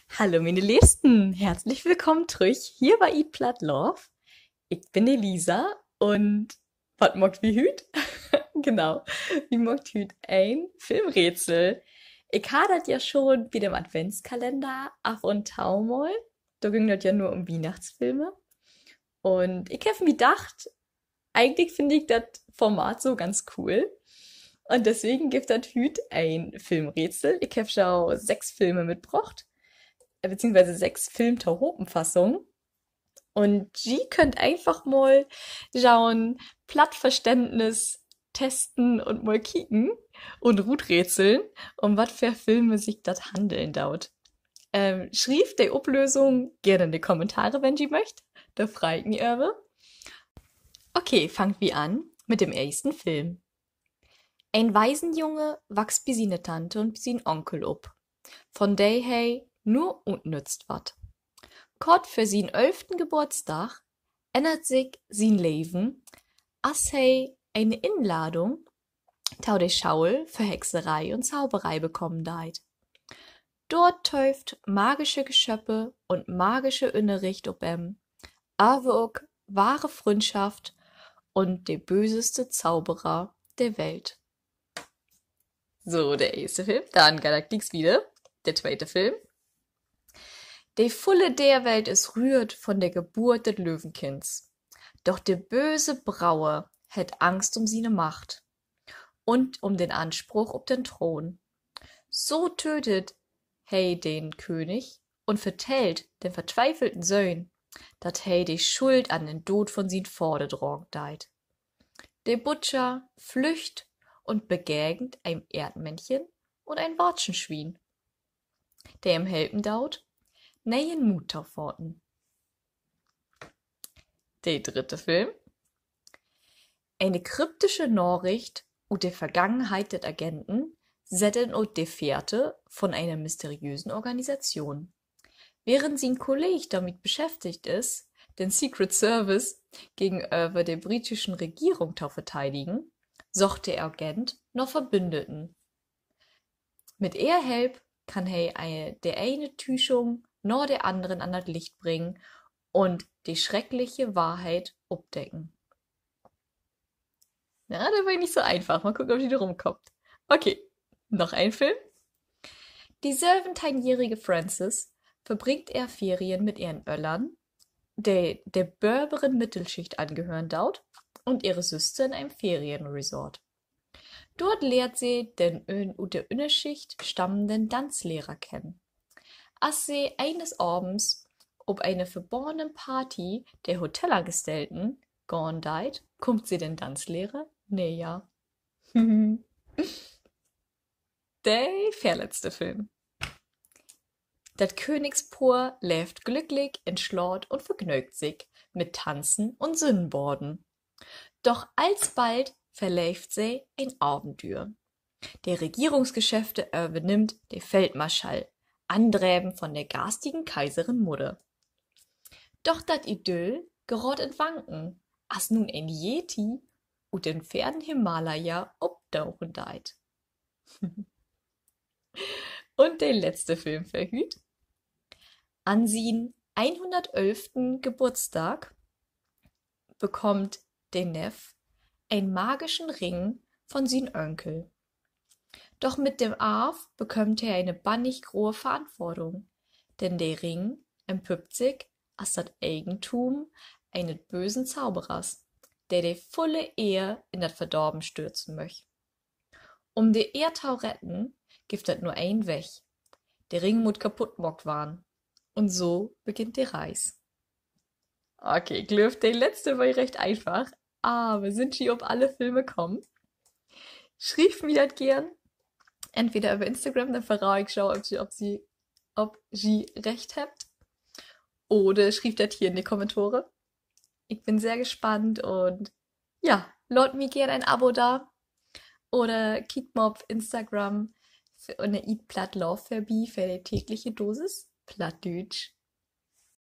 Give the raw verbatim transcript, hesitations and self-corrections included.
Hallo miene Leevsten, herzlich willkamen trüch hier bi Eat Platt Love. Ik bün de Lisa un wat maakt wi hüüt? Genau, wi maakt hüüt en Filmrätsel. Ik harr dat ja schon bi den Adventskalender af un to mal. Dor güng dat ja nur üm Wiehnachtsfilme. Un ik heff mi dacht, egentlich finn ik dat Format so ganz cool. Un deswegen gifft dat hüüt en Filmrätsel. Ik heff jo sechs Filme mitbrocht, beziehungsweise sechs Filmtohopenfassungen. Un ji köönt eenfach mal jo'n Plattverständnis testen un mal kieken un ruträtseln, üm wat för Filme sik dat hanneln doot. Schrievt de Oplösung geern in de Kommentare, wenn ji möcht. Dor frei ik mi över. Okay, fangt wi an mit den eersten Film. En Waisenjunge wachst bi siene Tante un bi sien Onkel op, von de he nur utnützt warrt. Kort vör sien ölften Geburtsdag ännert sik sien Leven, as he ene Inladung to de School för Hexeree un Zauberee bekamen deit. Dor tööft magische Geschöppe un magische Ünnerricht op em, aver ok wahre Fründschaft un de böseste Zauberer de Welt. So, de eerste Film. Denn geiht dat glieks wieder. De tweete Film. De vulle Deerwelt is rührt von de Geburt des Löwenkinds. Doch de böse Broer hett Angst üm siene Macht un üm den Anspruch op den Troon. So tötet he den König un vertellt den vertwiefelten Söhn, dat he de Schuld an den Doot von sien Vader dragen deit. De Butscher flücht un begegent en Eerdmännchen un en Waatschenswien, de em helpen doot, ne'en Moot to faten. De drüdde Film. Ene kryptische Naricht ut de Vergangenheit der Agenten sett em op de Fährte von ene mysteriöse Organisation. Während sien Kolleeg dormit beschäftigt is, den Secret Service gegenöver de britischen Regierung to verteidigen, söcht de Agent na Verbündeten. Mit ehr Help kann he de ene Tüüschung na de annere an dat Licht bringen un de schreckliche Wahrheit opdecken. Na, dat weer nich so eenfach. Mal kieken, of ji dor rumkaamt. Okay, noch en Film. De söventeihn-jährige Frances verbringt ehr Ferien mit ehren Öllern, de de böveren Middelschicht angehören doot, un ehre Süster in en Ferienresort. Dor lehrt se den ut de Ünnerschicht stammenden Danzlehrer kennen. As se eenes Avends op ene verborgene Party der Hotelangestellten gahn deit, kummt se den Danzlehrer neger. De veerletzte Film. Dat Königspoor leevt glücklich in Slaat un vergnöögt sik mit Tanzen un Sünnenbaden. Doch alsbald verleevt se en Aventüer. De Regierungsgeschäfte övernimmt de Feldmarschall, andreven von de garstigen Kaiserin Mudder. Doch dat Idyll geraadt in Wanken, as nu en Yeti ut den fernen Himalaya opduken deit. Un de letzte Film för hüüt. An sien eenhunnertölften Geburtsdag bekummt de Neff en magischen Ring von sien Önkel. Doch mit den Arv bekummt he ene bannig grote Verantwortung, denn de Ring entpüppt sik as dat Eigentum enes bösen Zauberers, de de vulle Eer in dat Verdorven stürzen möcht. Üm de Eer to retten, gifft dat nur een Weg: De Ring mutt kaputt maakt warrn. Un so beginnt de Reis. Okay, ik glööv, de letzte weer recht eenfach. Aver sünd ji op alle Filme kamen? Schrievt mi dat geern. Entweder över Instagram, denn verraad ik jo, of ji, ji recht hebbt. Oder schrievt dat hier in de Kommentare. Ik bün sehr gespannt un ja, laat mi geern en Abo dor. Oder kiekt mal op Instagram ünner Eat Platt Love vörbi för de tägliche Dosis Plattdüütsch.